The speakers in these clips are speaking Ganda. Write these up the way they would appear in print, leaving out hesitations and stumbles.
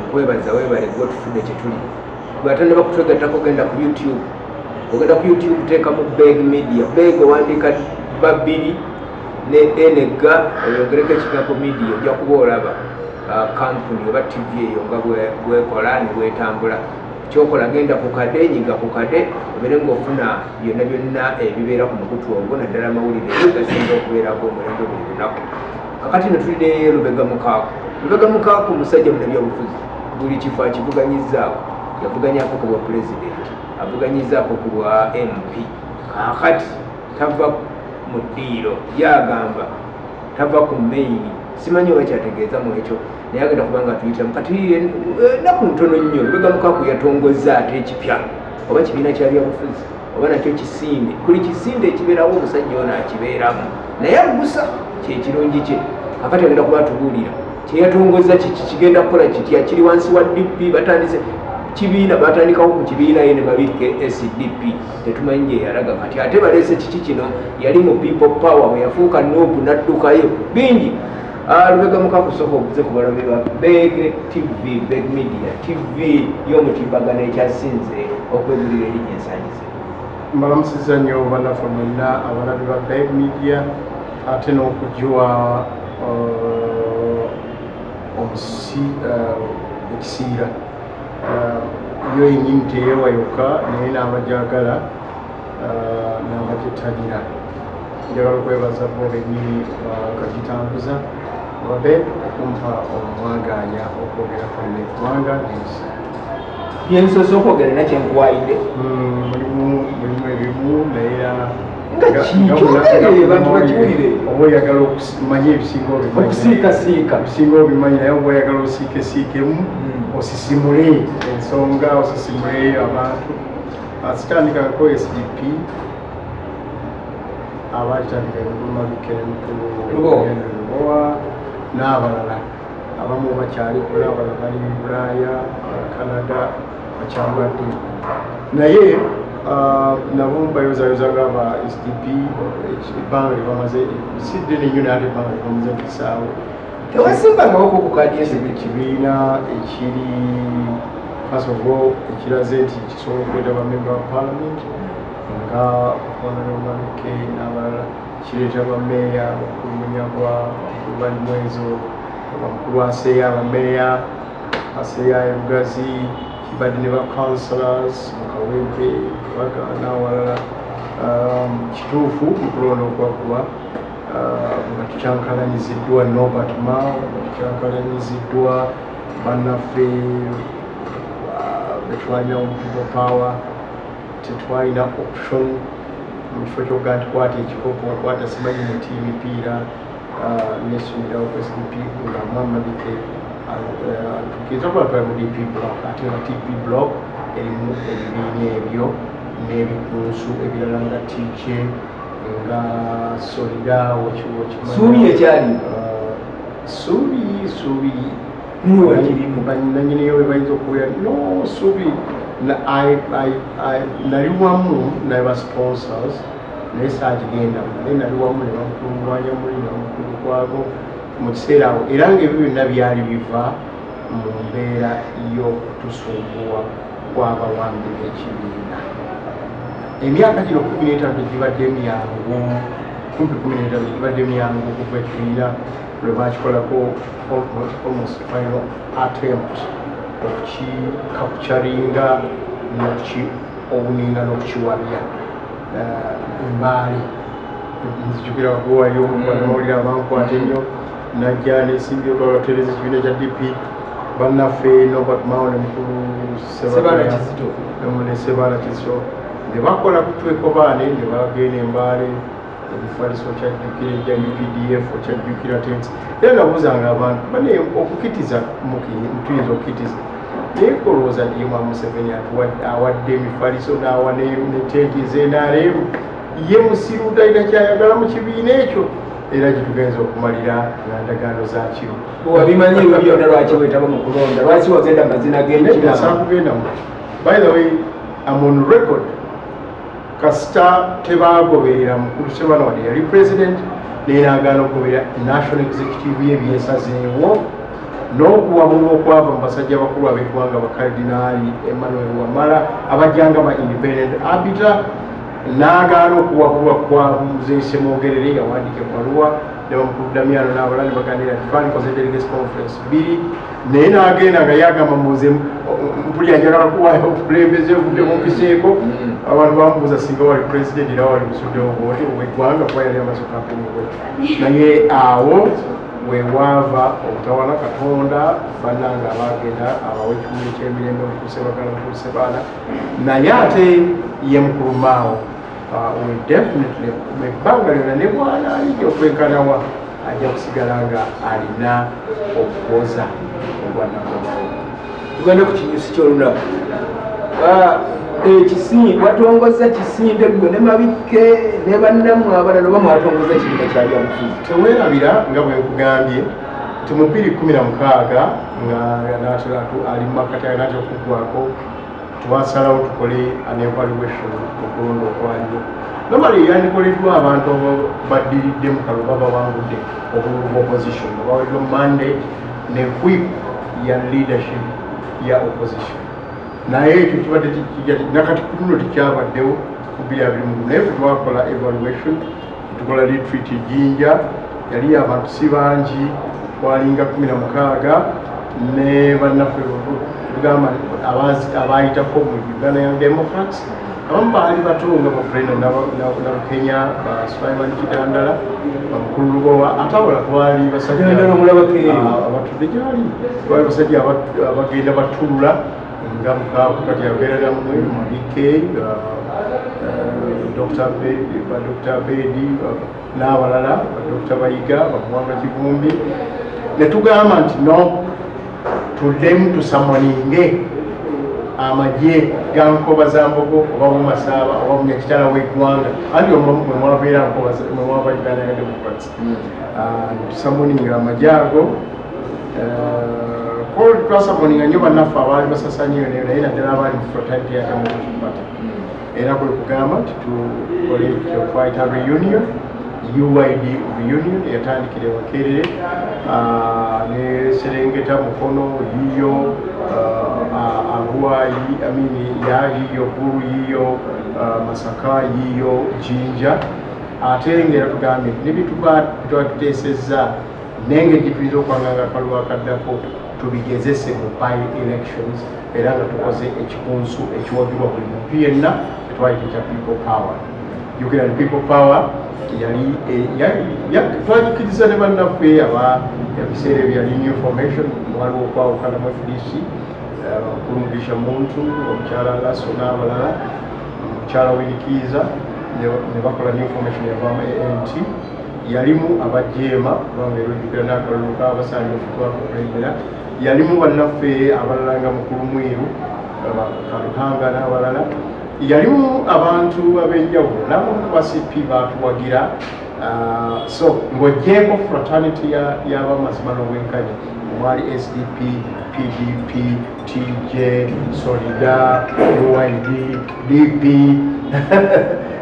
Nkwebaza, webale gwe otufudde kyetuli. Gwe atannaba kutwegattako, genda ku YouTube. Ogenda ku YouTube, teekamu Beg Media. Beg owandiika babiri ne enega, oyongereko ekigambo media, ojja kuba olaba kampuni oba TV eyo nga bwekola ne bwetambula. Kyokola, genda ku kade, nyiga ku kade, obeere ng'ofuna byonna byonna ebibeera ku mukutu ogwo, naddala amawulire gasinga okubeerako omulembe buli lunaku. Kakati ne tuli ne Lubega Mukaaku. Lubega Mukaaku musajja munabyabufuzi, buli kifo akivuganyizaako. Yavuganyako ku bwa pulezidenti, avuganyizaako ku bwa MP. Kakati tava mu ddiiro, yagamba tava ku main. Simanyi oba kyategeeza mu ekyo, naye agenda kubanga atuyitamu kati ennaku ntono nnyo. Lubega Mukaaku yatongoza ate ekipya, oba kibiina kya byabufuzi oba nakyo kisinde. Kuli kisinde ekibeerawo, omusajja ono akibeeramu, naye agusa kyekirungi kye. Kakati agenda kuba atubuulira kyeyatongoza kiki, kigenda kukola kitya, kiri wansi wa DP. Batandise kibiina, batandikawo ku kibiina ye ne Mabikke SDP, tetumanyi gye yalaga. Kati ate baleese kiki kino? Yali mu People Power, bwe yafuuka NUP n'addukayo. Bingi. Lubega Mukaaku, sooka obuze ku balabe ba Beg TV, Beg Media TV y'omutimbagano ekyasinze okwegulira erinnya ensangi zino. Mbalamusizza nnyo bannaffe mwenna abalabi ba Beg Media, ate n'okugiwa omusi ekisiira yo yennyini teyeewa yokka, naye n'abajagala n'abagyettanira. Njagala okwebaza bo bennyini bakagitambuza babe okumpa omwaganya okwogerako neggwanga n'ensi. Byensoose okwogera na kyenkuwayidde. Mulimu ebimu, naye era Nga ki? Kyogere, bantu bakiwulire. Oba oyagala okumanya ebisinga obimanyi. Okusiikasiika. Ebisinga obimanyi, naye oba oyagala osiikesiikemu, osisimule ensonga, osisimule abantu. Sitandikako SDP, abaakitandika Mabike ne mukulu Lubowa. Henry Lubowa n'abalala. Abamu bakyali kula, abalala bali Bulaaya, Canada, bakyambadde, naye nabo bayozayoza nga aba SDP ebbanga lye bamaze si ddene nnyo, naye ate ebbanga lye bamaze mu kisaawe. Tewasimbangawo ku kaadi SDP kibiina ekiri, first of all, ekiraze nti kisobola okuleeta bamemba ba parliament nga Honorable Mabike n'abalala, kireeta bameeya, bakulu Munyagwa, bakulu Balimwezo, bakulu Aseya, bameeya Aseya Erugazi, kibadde ne ba councillors mu Kawempe, Baga n'awalala. Kituufu mu kulonda okwaggwa nga tukyankalanyiziddwa Norbert Mao, nga tukyankalanyiziddwa bannaffe betwalina mu People Power, tetwalina option. Mu kifo ky'okugaa nti kwata ekikopo, kwata simanyi muti emipiira, nesumirawo ku SDP nga Mwamabike atukkiriza okuba twali mu DP Block, ate nga DP Block erimu ebibiina ebyo n'ebikunsu ebirala nga TJ, nga Solidawo. Suubi ekyali? Suubi, Suubi. Niwe wakirimu. Nanyiniyo be bayinza okubeera no Suubi. Nali wamu naba sponsors, naye saagigendamu, naye nali wamu ne bamukulungwanya muli ne bamukulukwago mu kiseera awo, era ngaebyo byonna byali biva mu mbeera y'okutusumbuwa kw'abawambi b'ekibiina. Emyaka gino 15 tegibadde myangu, kumpi 15 tegibadde myangu okuva ekibiina lwe bakikolako almost final attempt okukicapturinga n'okuki owninga n'okukiwabya. Embaale nzijukira waguwayo bannamawulire abankwata ennyo, najja nesimbye batereza ekibiina kya DP, bannaffe Norbert Mao ne mukulu Sebaana Kizito. Ne Sebaana Kizito ne bakola kutwekobaane ne bagenda Embaale, emifaliso kyajjukira egya UPDF, okyajjukira tents. Era nabuuzanga abantu bane okukitiza tuyinza okukitiza, naye kolowooza nti ye mwa Museveni awadde emifaliso n'awa ne tenti ez'NRM, ye musiru talina kyayagala mu kibiina ekyo, era gyetugenza okumalira nga ndagaano za kiro. Wabimanyi ebyo byonna, lwaki wetaba mu kulonda? Lwaki wagenda mu mazina g'enkima? Sakugendamu. By the way, I'm on record, kasita tebagoberera mukulu Sebana wadde yali president, naye nagaana okugoberera national executive ye byesazeewo. N'okuwabulwa okwava mu basajja bakulu ab'eggwanga, Bakardinaali Emmanuel Wamala, abajjanga ba independent arbiter, n'agaana okuwabulwa kwa Muzeeyi Semwogerere. Yawandiika ebbaluwa ne bamukulu Damiano n'abalala ne baganira nti twandikoze delegates conference bbiri, naye n'agenda nga yagamba, muze mpulira njagala kuwaayo obukulembeze obudde bumpiseeko. Abantu bamubuuza, singa wali president era wali busuddewo bwoti obweggwanga, kuba yali amaze kampeni bweti. Naye awo wewaava obutawana. Katonda bannanga abagenda abawa ekiwulo ky'emirembe, mukulu Sebagala, mukulu Sebaana, naye ate ye mukulu Maawo we definitely mu ebbanga lyonna ne bwanaalijja okwenkanawa ajja kusigala nga alina okuwoza ogwanagobawo. Tugende ku kinyusi ky'olunaku. Watongoza kisinde gwe ne Mabikke ne bannammwe abalala, oba mwatongoza kibiina kya byabufuzi? Teweerabira nga bwe nkugambye nti mu 2016 nga natera ali mu makati natera okuggwako, twasalawo tukole an evaluation mu kulonda okwaliwo. Normally yandikoleddwa abantu baddiridde mu kalulu, baba bawangudde obululu bwa opposition, nga baweddwa mandate ne whip ya leadership ya opposition. Naye ekyo kibadde nakati ku luno tekyabaddewo ku 2021. Naye ffe twakola evaluation, tukola retreat ejinja, yali abantu si bangi, twalinga 16 ne bannaffe tugamba abayitako mu Uganda Young Democrats. Abamu baali bato nga Babrenda Nabukenya, ba Sulaiman Kidandala, bamukulu Lubowa, ate abalala twali basajja Kidandala omulabako eyo. Abatudde gyali, twali basajja abagenda batulula nga mukaaku kati abeera nammwe Mabike, Dr. Bedi n'abalala, ba Dr. Bayiga, Bamuwanga Kivumbi, ne tugamba nti no, tuddemu tusummoninge amagye ga Nkoba za Mbogo oba Mumasaaba oba Munyakitala w'eggwanga, anti omwo mwe mwaveera mwe mwava Uganda Young Democrats. Tusummoninga amagye ago. Twasummoninga nnyo bannaffe abaali basasanye eyo, naye naddala abaali mu fraternity ya Democratic Party. Era kwe kugamba nti tukole kyetwayita reunion, UYD reunion, eyatandikira e Makerere, ne Serengeta, Mukono, yiyo Arua, I mean, ya yiyo Gulu, yiyo Masaka, yiyo Jinja. Ate ngaera tugambye nti nebyetuba tuteesezza nengeri gyetuyinza okwanganga akalulu akaddako tubigezese mu by elections, era nga tukoze ekikunsu ekiwagirwa buli muntu yenna tetwayita ekya People Power. Jukira ni People Power yali twagikiriza ne bannaffe aba ebiseera ebyo yali new formation, waliwo okwawukana mu FDC, mukulu Mugisha Muntu, omukyala Laso n'abalala, omukyala Winikiiza, ne bakola new formation yavaamu ANT, yalimu abajeema, kubanga era ojjukira n'akalulu k'abasanjufu twakukulembera, yalimu bannaffe abalala nga mukulu Mwiru Kaluhanga n'abalala, yalimu abantu ab'enjawulo n'abamu ba CP batuwagira. So ng'oggyeko fraternity y'abamazima n'obwenkanya omwali SDP, PDP, TJ, Solida, UYD, DP,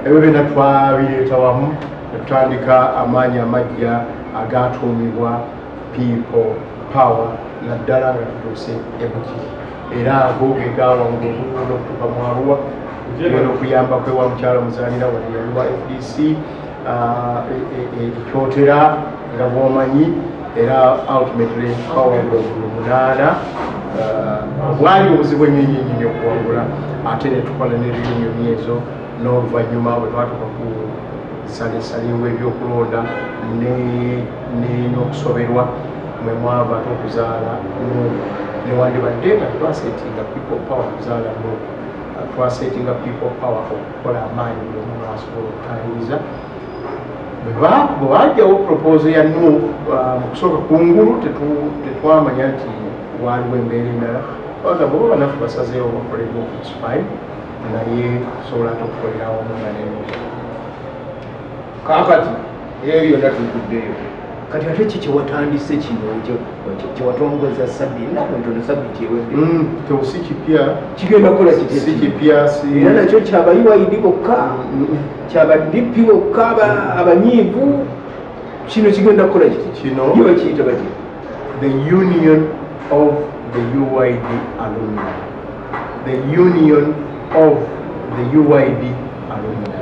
ebyo byonna twabireeta wamu netutandika amaanyi amajja agatuumibwa People Power, naddala nga tutuuse ebukiri. Era ago ge gawangula obululu okutuuka mu Arua, genda okuyamba kwewa mukyala Muzanira wadde yali wa FDC, ekyotera nga bwomanyi. Era ultimately twawangula obululu munaana, bwali obuzibu ennyo okuwangula. Ate netukola ne reunion ezo, n'oluvannyuma bwe twatuuka ku nsaleesale w'ebyokulonda n'okusoberwa mwe mwava ate okuzaala NUP. Newandibadde nga twasetinga People Power kuzaala NUP, twasetinga People Power okukola amaanyi buli omu asobola okutangiriza. Bwe bajjawo proposal ya NUP, mu kusooka kungulu tetwamanya nti waaliwo embeera endala. Bagamba oba bannaffe basazeewo bakole NUP, it's fine, naye tusobola ate okukolera awamu nga ne NUP. Kaakati eyo yonna tuguddeyo. Kati ate ki kyewatandise kino kyewatongoza sabbi ennaku ntono, sabiti ewedde? Si kipya. Kigenda kukola kitya? Si kipya, si Era nakyo kyaba UYD bokka, kyaba DP bokka, abanyiivu? Kino kigenda kukola kiti? Kino Yo bakiyita batya? The Union of the UYD Alumni, the Union of the UYD Alumni.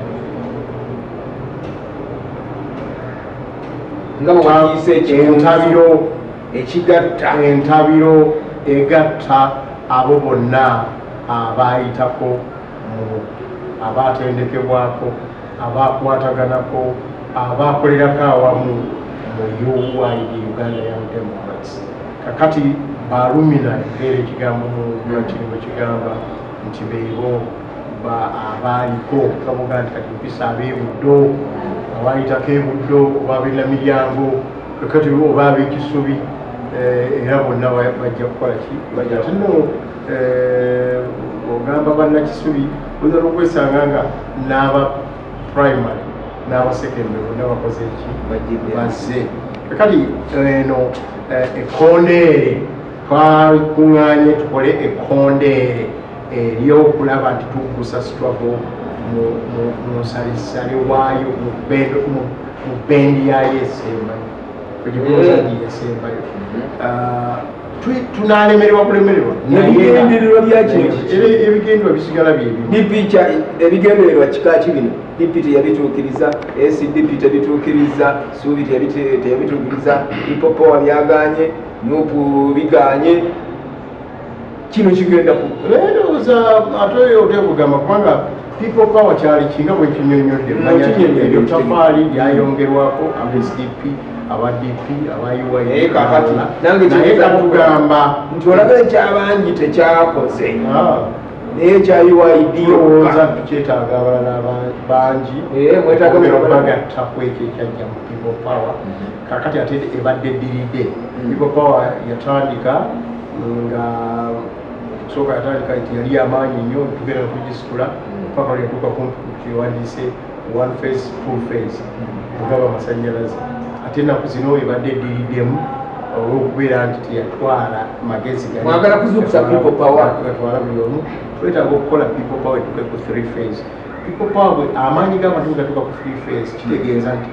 Nga bwewakiyise Entabiro ekigatta. Entabiro egatta abo bonna abayitako mu, abatendekebwako, abakwataganako, abakolerako awamu mu UYD, Uganda Young Democrats. Kakati ba alumni, era ekigambo mu Latin bwe kigamba nti beebo abaaliko, kabuga nti kati mpisa ab'ebuddo, abayitako ebuddo oba ab'enamiryango, kakati oba ab'ekisubi, era bonna bajja kukola ki? Bajja. Ate nno ogamba bannakisubi, oyinza n'okwesanga nga n'aba primary n'aba secondary bonna bakoze eki? Bajjidde. Bazze. Kakati eno ekkondeere, twakuŋŋaanye tukole ekkondeere eryokulaba nti tuggusa struggle mu nsalesale waayo, mu bend yaayo esembayo, egimuzaji esembayo. Ah, tunalemererwa kulemererwa. Ebigendererwa bya kino kiki? Ebigendererwa bisigala byebimu. DP ebigendererwa kika ki bino? DP teyabituukiriza, SDP tebituukiriza, Suubi teyabituukiriza, People Power byaganye, NUP biganye, kino kigenda ku Ndowooza ate otekugamba, kubanga People Power kyali kinga bwe kinyonnyodde. Manya Kinyonnyodde. Eryo tafaali lyayongerwako aba SDP, aba DP, aba UYD. Naye kakati, nange naye kiyinza katugamba nti olaba ekyabangi tekyakoze, Ah, naye ekya UYD tulowooza yokka. Tukyetaaga abalala bangi Eh, mwetaaga okwongera abalala. okubagatta ku ekyo ekyajja mu People Power. Kakati ate ebadde eddiridde. People Power yatandika nga kusooka yatandika nti yali amaanyi nnyo, tugenda okugisitula paka lwe yatuuka kumpi kyewandiise one phase, two phase, kugaba amasanyalaze. Ate ennaku zino ebadde eddiriddemu olw'okubeera nti teyatwala magezi gali. Mwagala kuzuukusa People Power. Gatwala buli omu. Twetaaga okukola People Power etuuke ku three phase. People Power bwe amaanyi g'abantu bwe gatuuka ku three phase, kitegeeza nti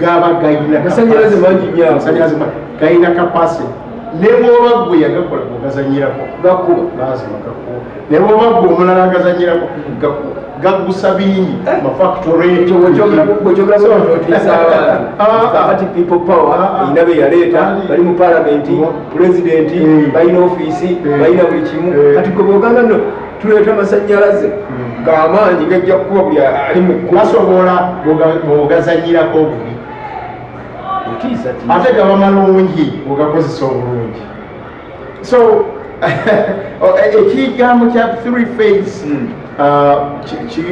gaba gayina Amasannyalaze mangi nnyo ago. Amasannyalaze gayina capacity, ne bw'oba gwe yagakola bw'ogazanyirako Gakuba. Lazima gakuba. Ne bw'oba gwe omulala agazanyirako, gakuba, gaggusa bingi, mafactory. Ekyo bwekyogera otiisa abantu. Kakati People Power erina be yaleeta, bali mu palamenti, pulezidenti, balina ofiisi, balina buli kimu. Kati gwe bwogamba nno tuleeta amasanyalaze g'amaanyi gajja kukuba buli ali mu kkubo. Basobola bw'ogazanyirako obubi. Otiisa tiisa. Ate gaba malungi bw'ogakozesa obulungi. So ekigambo kya three phase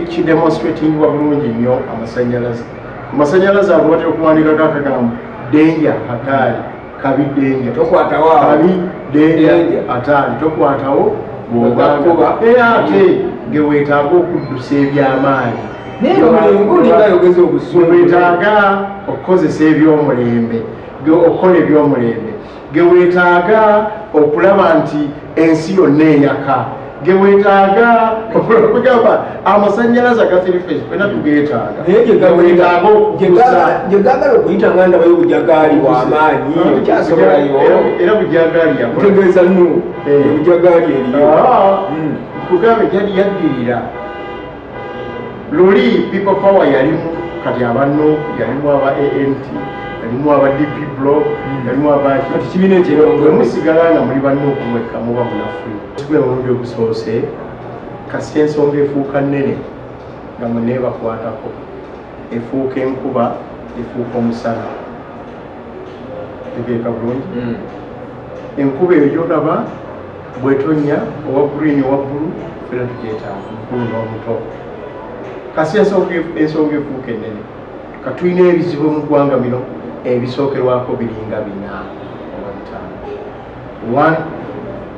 kidemonstratingibwa bulungi nnyo amasanyalaze. Amasanyalaze ago batera okuwandikako akagambo danger, hatari, kabi, danger. Tokwatawo awo. Kabi, danger. Danger. Hatari, tokwatawo. Bw'ogakuba. Era ate geweetaaga okuddusa ebyamaanyi. Naye nga olinga ayogeza obusungu. Weetaaga okukozesa ebyomulembe, okukola ebyomulembe, geweetaaga okulaba nti ensi yonna eyaka, geweetaaga okugamba amasanyalaze aga three phase fena tugeetaaga. Naye Geweetaaga okukusa. gye gaagala okuyita nga ndabayo bujagaali w'amaanyi okyasobolayo. Era bujagaali yakola. Ntegeeza nno obujagaali eriyo. Ah, kugambe yali yaddirira luli People Power yalimu kati aba NUP, yalimu aba ANT, yalimu aba DP Block, yalimu abaki. Kati kibiina ekirongole. Musigala nga muli ba NUP mwekka, muba munafu. Sigula omulundi ogusoose, kasita ensonga efuuka nnene nga muneebakwatako, efuuka enkuba, efuuka omusana. Tegeeka bulungi. Enkuba eyo gyolaba bwetonya, owa green, owa blue, fena tugyetaaga, mukulu n'omuto. Kasi ensonga efuuka ennene, katulina ebizibu mu ggwanga bino ebisookerwako biringa bina oba bitaano. One,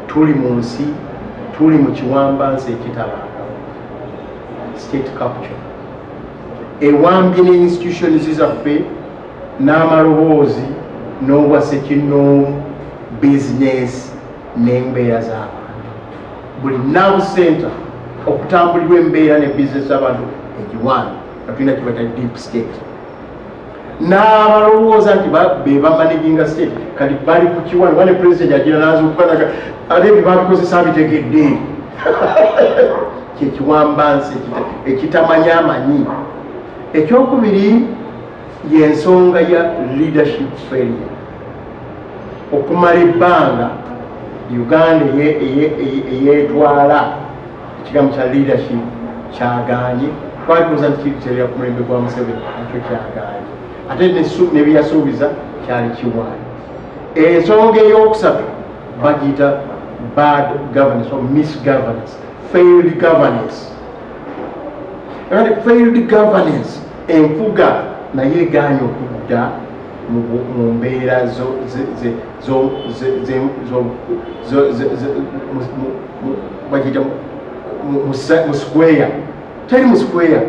tuli mu nsi, tuli mu kiwambansi ekitabangawo, state capture ewambye ne institutions zaffe n'amaloboozi n'obwa sekinnoomu, business n'embeera z'abantu. Buli nerve center okutambulirwa embeera ne business z'abantu egiwambi, nga tulina kibata deep state. N'abalowooza nti be bamanaginga state kati bali ku kiwani wane. President agira nazuukanaga ate ebyo babikozesa abitegedde. Kyekiwambansi ekitamanya amanyi. Ekyokubiri yensonga ya leadership failure. Okumala ebbanga Uganda eyeetwala, ekigambo kya leadership kyaganye. Twalikuza nti kiriterera ku mulembe gwa Museveni, nakyo kyaganye, ate nebyeyasuubiza kyali kiwaani. Ensonga eyokusatu bagiyita bad governance or misgovernance, failed governance. Kati failed governance, enfuga naye eganye okudda mu mbeera bagiyita mu square, teri mu square.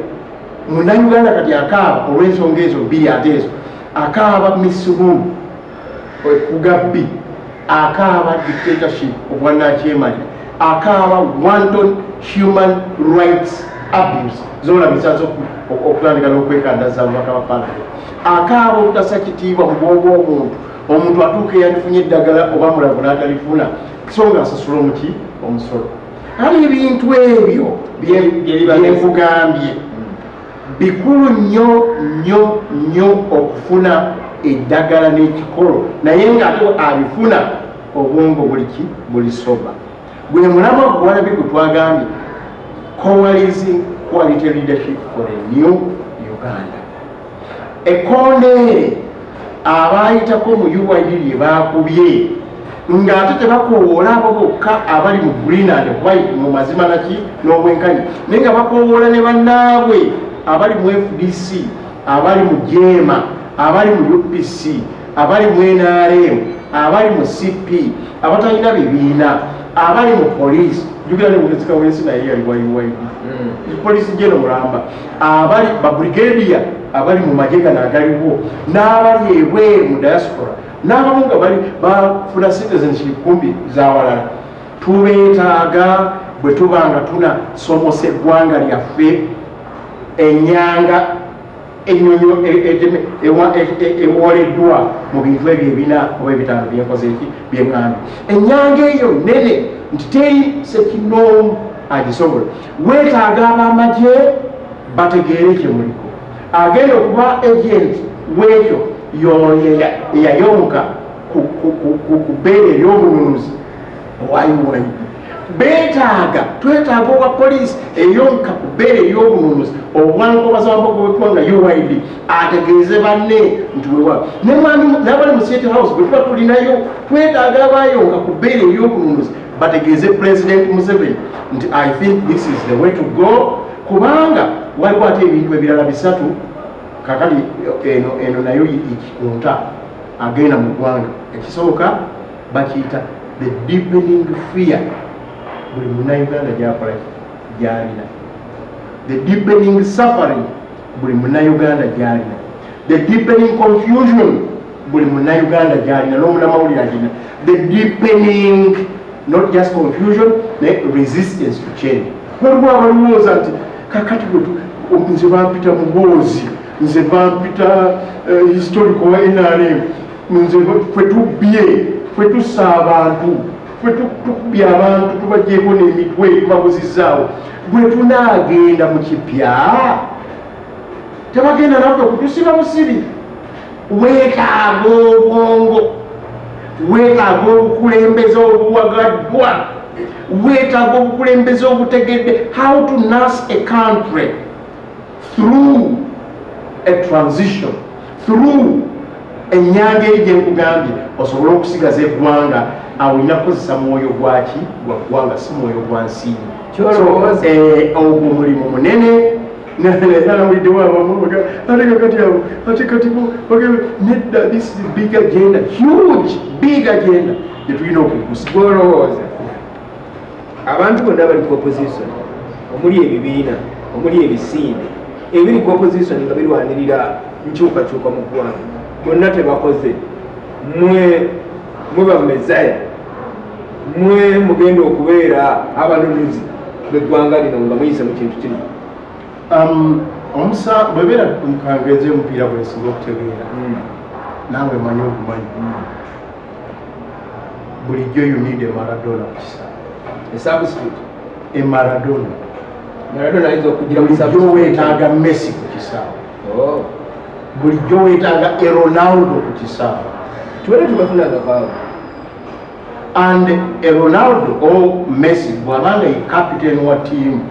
Munnayuganda kati akaaba olw'ensonga ezo bbiri, ate ezo akaaba misrule, ekugabbi, akaaba dictatorship, obwannakyemalira, akaaba wanton human rights abuse zolabisa okutandika n'okwekandaza ababaka ba Parliament, akaaba obutasa kitiibwa mu bwongo omuntu. Omuntu atuuka eyandifunye eddagala oba mulavu n'atalifuna, so nga asasula omuki omusolo. Ali ebintu ebyo byenkugambye bikulu nnyo nnyo nnyo okufuna eddagala n'ekikolo, naye ng'ate abifuna obwongo buliki buli soba. Gwe mulamwa gwalabye gwe twagambye coalising quality leadership for a new Uganda. Ekkondeere abayitako mu UYD lye bakubye, ng'ate tebakowoola abo bokka abali mu green and white mu mazima naki n'obwenkanya, naye nga bakowoola ne bannaabwe abali mu FDC, abali mu JEEMA, abali mu UPC, abali mu NRM, abali mu CP, abatalina bibiina, abali mu poliisi. Jukira ne mugezika wensi naye yali wa UYD, poliisi geno mulamba, abali babrigadia, abali mu magye gano agaliwo, n'abali ebweru mu diaspora, n'abamu nga bali bafuna citizenship kumbi zawalala. Tubeetaaga bwe tuba nga tunasomosa eggwanga lyaffe enyanga enyonyo ewoleddwa mu bintu ebyo ebina oba ebitaano byenkoze eki byeŋŋambye. Enyanga eyo nene nti teri sekinoomu agisobola. Weetaaga abamagye bategeere kyemuliko. Agenda okuba agent w'ekyo yoyo eyayonka ku bbeere ery'obununuzi owa UYD. Beetaaga, twetaaga obwa poliisi eyonka ku bbeere ery'obununuzi obwankobaza w'eggwanga UYD, ategeeze banne nti wewa n'abali mu State House bwe tuba tulinayo. Twetaaga abayonka ku bbeere ery'obununuzi bategeeze President Museveni nti I think this is the way to go, kubanga waliwo ate ebintu ebirala bisatu. Kakati eno nayo ikikunta agenda mu ggwanga. Ekisooka bakiyita the deepening fear buli Munnayuganda gyakola gyalina, the deepening suffering buli Munnayuganda gyalina, the deepening confusion buli Munnayuganda gyalina n'omunamawulire agina, the deepening not just confusion naye resistance to change. Waliwo abalowooza nti kakati nze bampita Muhoozi, nze bampita historical wa NRM, nze ffe tubbye, ffe tussa abantu, ffe tukubye abantu, tubagyeko n'emitwe, tubabuzizaawo. Bwe tunaagenda mu kipya tebagenda naffe kutusiba busibi. Weetaaga obwongo, weetaaga obukulembeze obuwagaddwa, weetaaga obukulembeze obutegedde how to nurse a country through a transition, through ennyanga eri gyenkugambye, osobole okusigaza eggwanga. Awo olina kukozesa mwoyo gwaki? Gwa ggwanga, si mwoyo gwa nsi. Kyolowooza. Ogwo mulimu munene. Nawuliddewo abamu ate kakati abo ate kati bo bagamba nedda. This is a big agenda, huge big agenda gyetulina okugusa. Gwolowooza abantu bonna bali ku opposition, omuli ebibiina, omuli ebisinde ebiri ku opposition nga birwanirira nkyukakyuka mu ggwanga, bonna tebakoze, mwe mwe bamezaya, mwe mugenda okubeera abanunuzi b'eggwanga lino nga muyise mu kintu kino? Omusa bwebeera mukangeze omupiira gwensinga okutegeera, naawe manyi ogumanyi, bulijjo you need a Maradona ku kisaawe. E substitute. E Maradona. Maradona ayinza okugira mu Bulijjo substitute. weetaaga Messi ku kisaawe. Oh. Bulijjo weetaaga e Ronaldo ku kisaawe. Tubadde tubafunanga kaawo. And e Ronaldo o Messi bw'abanga ye captain wa ttiimu,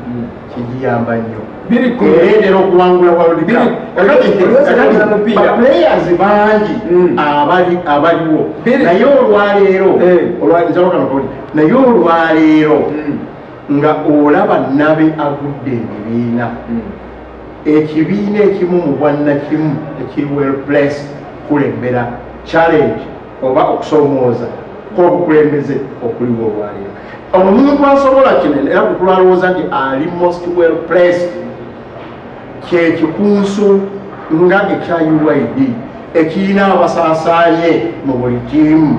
kigiyamba nnyo. 2-10. Ereetera okuwangula World Cup. Olwesa omupiira. Players bangi abali abaliwo, naye olwaleero nsaba kano koli, naye olwaleero nga olaba nabe agudde ebibiina, ekibiina ekimu mu bwannakimu ekiri well placed kulembera challenge oba okusoomooza kw'obukulembeze okuliwo olwaleero, omuntu asobola kino era kutwalowooza nti ali most well placed, kyekikunsu nga ekya UYD ekirina abasaasaanye mu buli tiimu,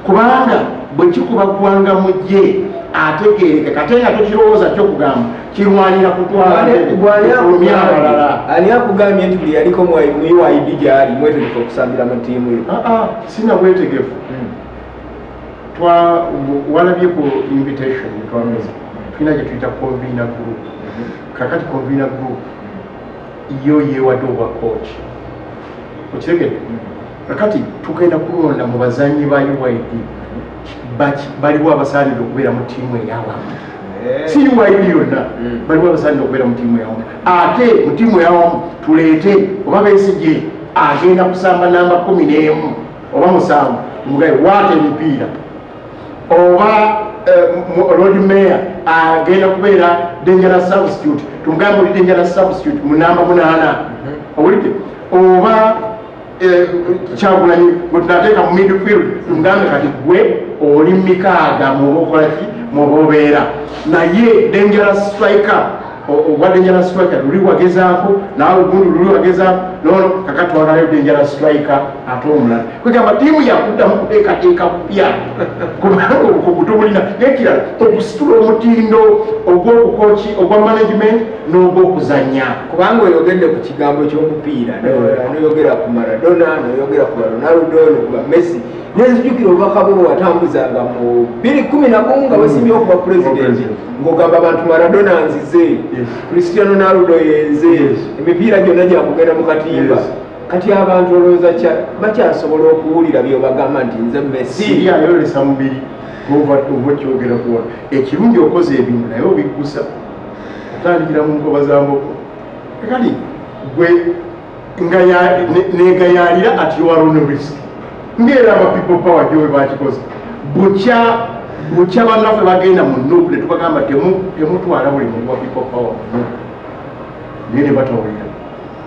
kubanga bwe kikuba ggwanga mujje ategeereke kate nga tokirowooza kyokugamba kirwanira kutwala ntebe, abalala. Ani akugambye nti buli yaliko mu UYD gyali mwetegefu okusambira mu ttiimu yo? Ah, ah, sina bwetegefu. Twa walabye ku invitation twakoze, tulina gye tuyita convener group. Kakati convener group yo yeewadde obwa coach, okitegedde? Kakati tugenda kulonda mu bazanyi ba UYD baliwo abasaanidde okubeera mu ttiimu eyawamu, si UYD yonna. Baliwo abasaanidde okubeera mu ttiimu eyawamu, ate mu ttiimu eyawamu tuleete oba Besigye agenda kusamba namba 11 oba 7, mugaye waata emipiira, oba Lord Mayor agenda kubeera dangerous substitute, tumugambe oli dangerous substitute mu namba 8, owulidde? Oba Kyagulanyi gwe tunateeka mu midfield, tumugambe kati gwe oli mikaaga mwoba okola ki, mwoba obeera naye dangerous striker, obwa dangerous striker luli wagezaako naawe gundi luli wagezaako nono, kakati twagalayo dangerous striker ate omulala. Kwegamba ttiimu yakuddamu kuteekateeka bupya, kubanga obukugu tubulina. Nekirala, okusitula omutindo ogw'obukoki, ogwa management n'ogwokuzanya. Kubanga oyogedde ku kigambo ky'omupiira, noyogera ku Maradona, noyogera ku Ronaldo, nokuba Messi, nenzijukira obubaka bwe bwewatambuzanga mu 2011 nga wesimbyewo kuba pulezidenti, ng'ogamba abantu Maradona nzize, Cristiano Ronaldo yenze, emipiira gyonna gyakugenda mu katimba. Kati abantu olowooza bakyasobola okuwulira byobagamba nti nze Messi? Siri ayolesa mubiri ova ova kyogera kuwa ekirungi okoze ebintu naye obiggusa otandikira mu nkoba za mboko. Kati gwe nga negayalira at your own risk, ngaera aba People Power gyowe bakikoze bukya bukya, bannaffe bagenda mu NUP ne tubagamba temutwala buli muntu wa People Power mu NUP, naye ne batawulira.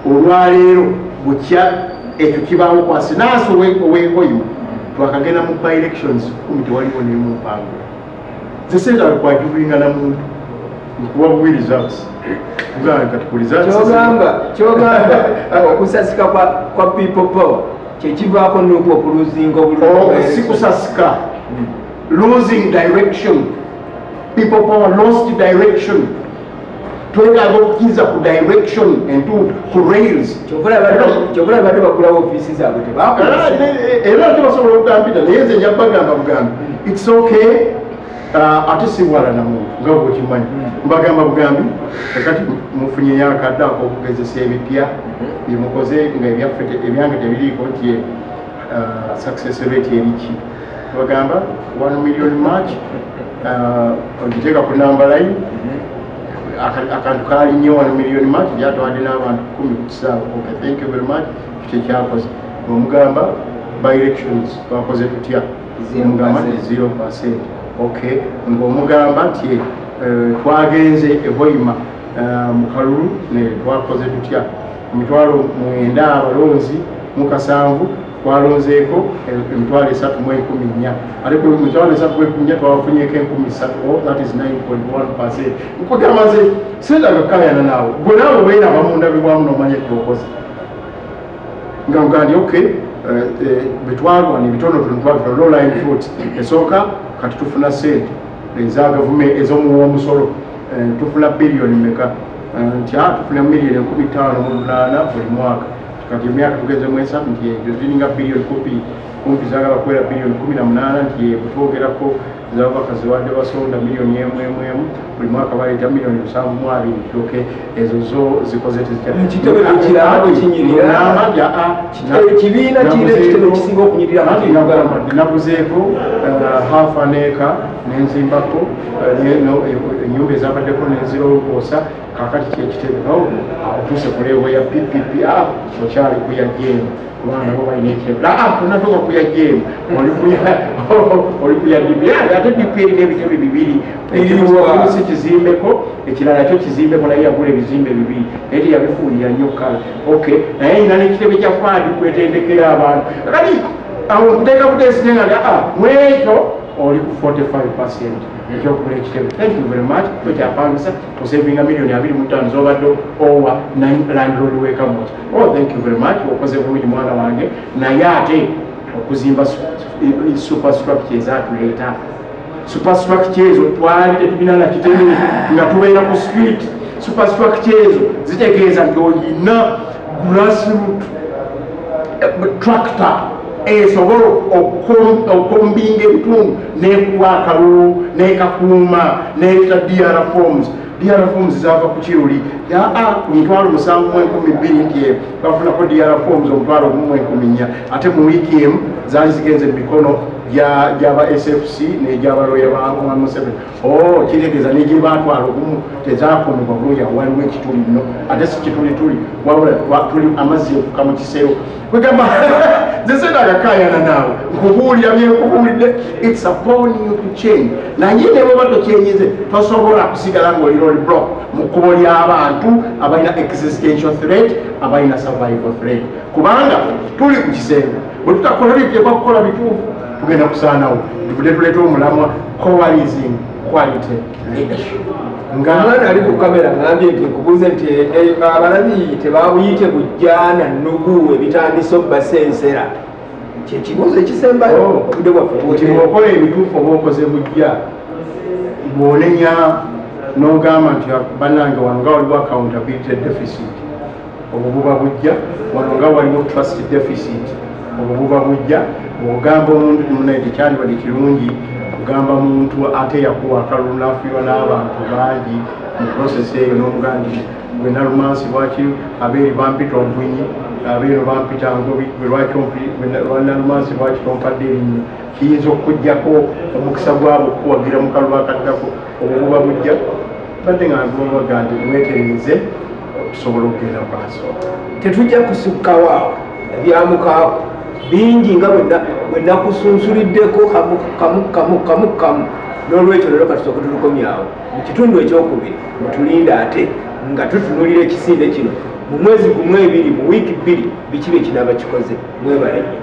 Olwaleero bukya ekyo kibaawo kwasi naasi ow'ehoima twakagenda mu by elections 10, tewaliwo nemu mpango. Nze seetaaga kwajulinga na muntu, nkuwa buwi results. Kugamba kati ku results Kyogamba okusasika kwa People Power kyekivaako NUP okuluzinga Oh, obululu? Si kusasika, losing direction. People Power lost direction. Twetaaga okukiza ku direction entuufu, ku rails. Kyovula badde bagulawo ofiisi zaabwe, tebakola. Era tebasobola okugambira, naye nze nja bagamba bugambi it's okay. Ate siwala na muntu nga bwekimanyi, mbagamba bugambi kakati mufunyeyo akadde ak'okugezesa ebipya byemukoze nga ebyaffe ebyange tebiriiko nti success rate eriki. Bagamba 1 million march, ogiteeka ku number line. Akantu kaali nnyo, 1 million march gyatwadde n'abantu 10 ku kisaawe. Okay, thank you very much. Kyekyakoze omugamba by elections twakoze tutya? Omugamba nti 0%. Okay, ng'omugamba nti twagenze ehoima mu kalulu ne twakoze tutya? 90,000 abalonzi mu 7, twalonzeeko 304,000, ate ku 304,000 twafunyeko 3,000. Oh, that is 9.1%. Nkugamba nze sendanga kukayana naawe, gwe naawe weeraba mundabibwamu nomanya ekyokoze nga mugamba nti okay, betwalwana ebitonotono twabitono, low lying fruit esooka. Kati tufuna sente eza gavumenti ez'omuwa omusolo, tufuna biliyoni meka? Nti tufuna miliyoni 58 buli mwaka. Kati emyaka tugenze mu 3, nti ezo ziringa biliyoni kumpi kumpi, zagala kuwera biliyoni 18. Nti bwetwogerako zababaka ziwadde basonda miliyoni 1 1 1 buli mwaka, baleeta miliyoni 72. Nti okay, ezo zo zikoze tezitya? Ekitebe ekirala bwe kinyirira. Namba nti Ekibiina kirina ekitebe ekisinga okunyirira mu Anti Uganda. Naguzeeko half an acre nenzimbako ennyumba ezabaddeko nenzirongoosa. Kakati kyekitebe no otuuse ku level ya PPP, okyali ku ya JM, kubanga nabo balina ekitebe. Tonatuuka ku ya JM, oli ku ya DP. Ate DP erina ebitebe bibiri. Eriwa? Si kizimbeko, ekirala nakyo kizimbeko, naye yagula ebizimbe bibiri, naye teyabifuulira nnyo kala. Okay, naye erina n'ekitebe kya fund kwetendekera abantu. Kati awo nkuteeka buteesi nga nti mwekyo oli ku 45 ekyokugula ekitebe. Thank you very much. Tokyapangisa, osavinga miliyoni 25 zobadde owa landlord wekamoki. Oh, thank you very much, okoze bulungi mwana wange. Naye ate okuzimba superstructure ezatuleeta superstructure ezo, twali tetulina na kitebe nga tubeera ku street. Superstructure ezo zitegeeza nti olina grassroot tractor esobola okukombinga ebitundu nekuwa akalulu nekakuuma neleeta DR forms. DR forms zava ku kiruli aa ku 7,200, nti bafunako DR forms 14,000, ate mu wiiki emu zaali zigenze mu mikono gyaba SFC negyabaloya ba Museveni. Oh, kitegeeza negye batwala ogumu tezakumibwa bulungi. Awo waliwo ekituli nno, ate si kitulituli, wabula tuli amazzi efuka mu kisero. Kwegamba nze sendagakayana naawe, nkubuulira byenkubuulidde. It's upon you to change, naye ne bweba tokyenyize, tosobola kusigala ng'oli road block mu kkubo ly'abantu abalina existential threat, abalina survival threat, kubanga tuli ku kisenge. Bwe tutakola byetuteekwa kukola bituufu, tugenda kusaanawo. Tuvudde tuleeta omulamwa coalition quality leadership nga Omwana ali ku kamera ngambye nti nkubuuze nti abalabi tebabuyite bujjaana nnugu ebitandise obbasensera. Kyekibuuzo ekisembayo. Oh. Obudde bwaffe Nti bw'okola ebituufu oba okoze bujja. Bw'onenya n'ogamba nti bannange, wano nga waliwo accountability deficit, obwo buba bujja. Wano nga waliwo trust deficit, obwo buba bujja. Bw'ogamba omuntu munaye, tekyandibadde kirungi kugamba muntu ate yakuwa akalulu n'afiirwa n'abantu bangi mu process eyo, n'omugamba nti gwe Nalumansi, lwaki abeeri bampita Ogwinyi, abeero bampita Ngobi, gwe lwaki gwe Nalumansi lwaki tompadde erinnya? Kiyinza okugjako omukisa gwabo okukuwagira mu kalulu akaddako. Obwo buba bujja. Badde nga nkubaga nti mwetereze tusobola okugenda mu maaso. Tetujja kusukkawo awo, ebyamukaako bingi nga bwe nakusunsuliddeko kamu kamu kamu kamu kamu. N'olwekyo leero katusooke tulukomyawo mu kitundu ekyokubiri, mutulinde ate nga tutunulira ekisinde kino mu mwezi 1, 2, mu wiiki 2, biki bye kinaaba kikoze. Mwebale nnyo.